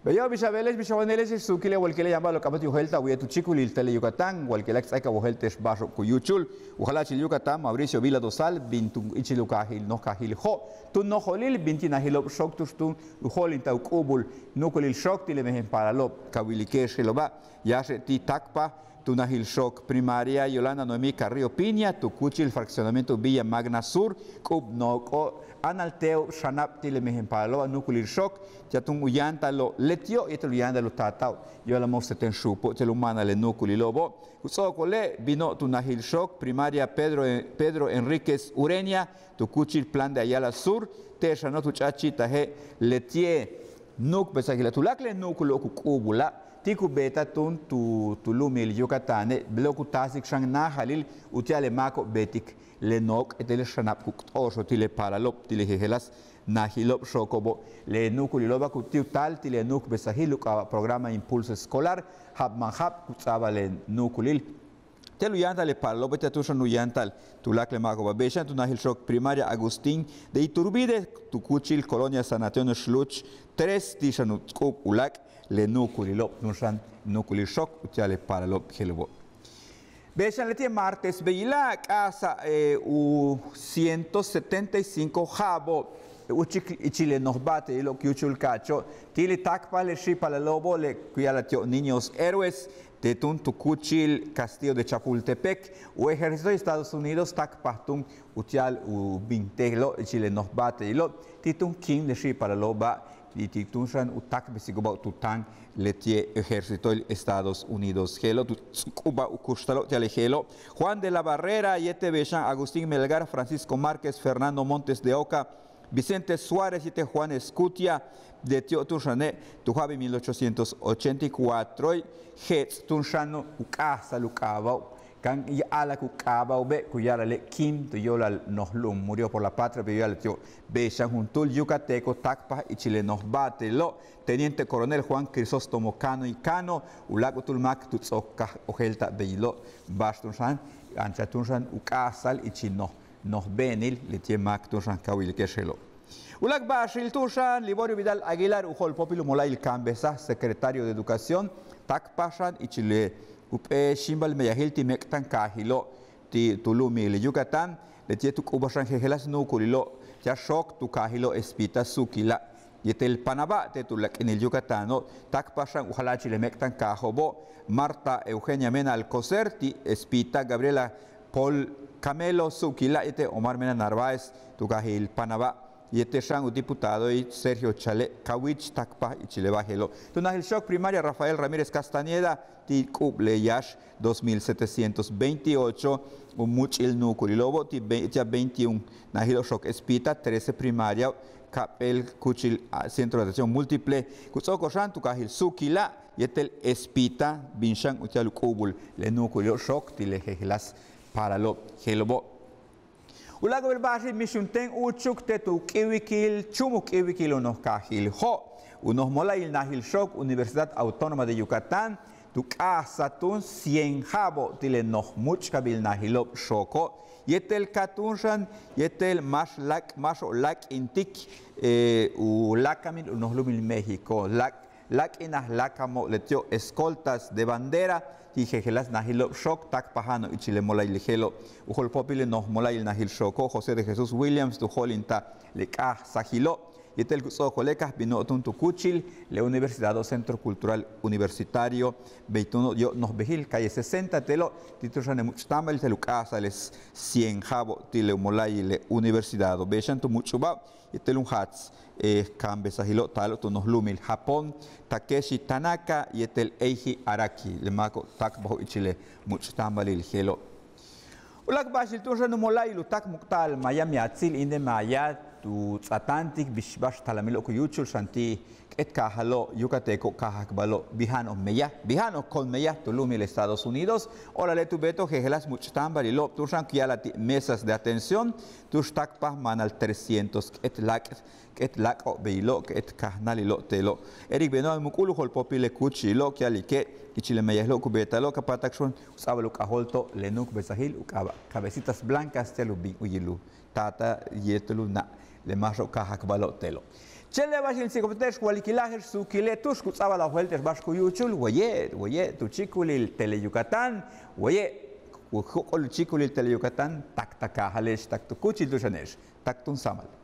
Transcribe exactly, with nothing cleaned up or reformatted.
Beyo', bix a beele'ex, bix a wane'ele'ex, suukile' walkile' yaan ba'alo'ob k'amach u yojéelta'al u yéetel u chíikulil te'elo' Yucatán, walkile' k ts'áaik a wojéelta'al bix ba'axo'ob ku yúuchul. U jala'achil Yucatán, Mauricio Vila Dosal, bin tu ichil u kaajil, noj kaajil Jo', tu nojo'olil bin ti' najilo'ob xook tu'ux túun u jo'olinta'al u k'u'ubul núukulil xook ti' le mejen paalalo'ob. Ka wilike'ex je'elo'oba', yáaxe' ti' táakpaj tu najil xook primaria Yolanda Noemí Carrillo Piña tu kúuchil fraccionamiento Villa Magna Sur, k'u'ub nook'o' áanalte'ob xanab ti' le mejen paalalo'oba' núukulil xook, ti'al túun u yáanta'alo' leti'o' yéetel u yáanta'al u taata'o' yo'olal ma' u seten xuupo' ti'al u máanal le núukulilo'obo'. Ku ts'o'okole' bino' tu najil xook primaria Pedro, Pedro Enríquez Ureña tu kúuchil plan de Ayala Sur, te' xano' tu ch'a'achi'itaje' leti'e' nu'ukbesajila' tuláakal le nu'ukulo'ob ku k'u'ubula', ti' ku beeta'al túun tu, tu lu'umil Yucatane', belo'ob ku taasik xan náajalil uti'al le máako'ob beetik le nook' yéetel le xanab ku t'o'oxo' ti' le paalalo'ob ti' le jejeláas najilo'ob xooko'obo'. Le nu'ukulilo'oba' ku ti' u taal ti' le nu'ukbesajil u k'aaba' programa Impulso Escolar, ja'ab man ja'ab ku ts'a'abal le nu'ukulil ti'al u yáanta'al le paalalo'ob, ti'al túun xan u yáanta'al tuláakal le máako'oba'. Bey xan tu najil xook primaria Agustín de Iturbide tu kúuchil colonia San Antonio Xluch tres, ti' xan u k'u'ub u láak' le nu'ukulilo'ob túun xan nu'ukulil xook uti'al le paalalo'ob je'elo'obo'. Bey xan leti'e' martes beyila' k'a'ajsa'al u ciento setenta y cinco ja'abo'ob úuchik ichil le noj ba'atayilo' ku yúuchul ka'acho' ti' le táakpaj le xi'ipalalo'obo' le ku ya'ala'al ti'ob Niños Héroes, te' túun tu kúuchil Castillo de Chapultepec. U ejército Estados Unidos táakpaj túun uti'al u bin te'elo' ichil le noj ba'atayilo' ti' túun kin le xi'ipalalo'oba' ti' ti' túun xan u táakbesiko'oba' tu táan leti'e' ejércitoil Estados Unidos je'elo' tu ts'ukubaj u kuxtalo'ob ti'al le je'elo'. Juan de la Barrera yéetel bey xan Agustín Melgar, Francisco Márquez, Fernando Montes de Oca, Vicente Suárez yéetel Juan Escutia, leti'o' túun xane' tu ja'abil mil ochocientos ochenta y cuatroil je'ets' túun xan u k'a'ajsa'al u k'aaba'ob. Kan a'ala'ak u k'aaba'obe' ku ya'ala'ale' kin tu yo'olal noj lu'um, murió por la patria beyo' ya'ala'al ti'ob. Bey xan juntúul yucateco táakpaj ichil le noj ba'atayilo', teniente coronel Juan Crisóstomo Cano y Cano, u láak' juntúul máak tu ts'o'ok k káaj ojéelta'al beyilo', ba'ax túun xan anchaj túun xan u k'a'ajsa'al ichil noj noj be'enil leti'e' máak túun xan ka wilike'ex je'elo'. U láak' ba'axil túun xan Liborio Vidal Aguilar u jo'olpóopil u mola'ayil kaambesaj secretario de Educación, táakpaj xan ichil le jump'éel xíimbal meyajil ti' méek'tankaajilo' ti' tu lu'umil Yucatán, leti'e' tu k'u'ubaj xan jejeláas nu'ukulilo' ti'al xook tu kaajilo' Espita suukila' yéetel Panabá te' tu láak'inil Yucatano', táakpaj xan u jala'achil le méek'tankaajo'obo', Marta Eugenia Mena Alcocer ti' Espita, Gabriela Paul Camelo suukila' yéetel Omar Mena Narváez tu kaajil Panabá, yéetel xan u diputadoil Sergio Chalé Cahuich táakpaj ichil le ba'al je'elo'. Tu najil xook primaria Rafael Ramírez Castañeda ti' k'u'ub le yáax dos mil setecientos veintiocho u múuch'il nu'ukulilo'obo' ti' ve- ti'al veintiún najilo'ob xook Espita, trece primariao'ob, ka'ap'éel kúuchil a centro de atención múltiple ku ts'o'okol xan tu kaajil suukila' yéetel Espita bin xan uti'al u k'u'ubul le nu'ukulilo'ob xook ti' le jejeláas paalalo'ob je'elo'obo'. U láak'o'ob beel ba'axil mix juntéen úuchuk te' tu k'íiwikil, chúumuk k'íiwikil u noj kaajil Jo', u noj mola'ayil najil xook Universidad Autónoma de Yucatán, tu k'a'ajsa'al túun cien ja'abo'ob ti' le noj múuch'kabil najilo'ob xooko', yéetel ka túun xan yéetel máax láak', máaxo'ob láak'intik u láakamin u noj lu'umil México, láak' láak'inaj láakamo'ob leti'ob escoltas de bandera ti' jejeláas najilo'ob xook táakpaja'ano'ob ichil le mola'ayil je'elo'. U jo'olpóopil le noj mola'ayil najil xooko' José de Jesús Williams tu jo'olinta'al le k'a'ajsajilo', yéetel ku ts'o'okole' ka bino'ob túun tu kúuchil le Universidad o Centro Cultural Universitario, bey túuno' yo'ob noj bejil calle sesenta te'elo', ti' túun xan le múuch'táambalil ti'al u k'a'ajsa'al le cien ja'abo'ob ti' le u mola'ayil le universidado. Bey xan tu múuch'uba'ob yéetel jun jaats kaambesajilo' taalo'ob tu noj lu'umil Japón, Takeshi Tanaka yéetel Eiji Araki, le máako'ob táakpajo'ob ichil le múuch'táambalil je'elo'. U láak' ba'axil túun xan u mola'ayil u táakmuk'ta'al maaya miatsil India Maaya tu ts'aatáantik bix ba'ax talamilo'ob ku yúuchul xan ti' k'éet kaajalo'ob yucateco kaajakbalo'ob bija'ano'ob meyaj, bija'ano'ob ko'on meyaj tu lu'umil Estados Unidos, óolale' tu beeto'ob jejeláas múuch'táambalilo'ob túun xan ku ya'ala'al ti' mesas de atención, tu'ux táakpaj máanal trescientos k'éet láak' k'éet láak'o'ob beyilo', k'éet kajnáalilo'ob te'elo'. E'erik beeno'ob muk'ul u jo'olpóopil le kúuchilo' ku ya'alike' ichil le meyajilo'ob ku beeta'alo' ka páatak xan u ts'a'abal u k'ajóolto'ob le nu'ukbesajil u k'aaba' Cabecitas Blancas ti'al u bin u yil u taata' yéetel u na' le máaxo'ob kaajakbalo'ob te'elo'. Chéen le ba'ax in tsikbalte'ex walikila' je'ex suukile' tu'ux ku ts'a'abal a joelte'ex ba'ax ku yúuchul waye', waye' tu chíikulil Tele Yucatán, waye' ku jóok'ol u chíikulil Tele Yucatán tak ta kaajale'ex tak tu kúuchil tu'ux yane'ex tak túun sáamal.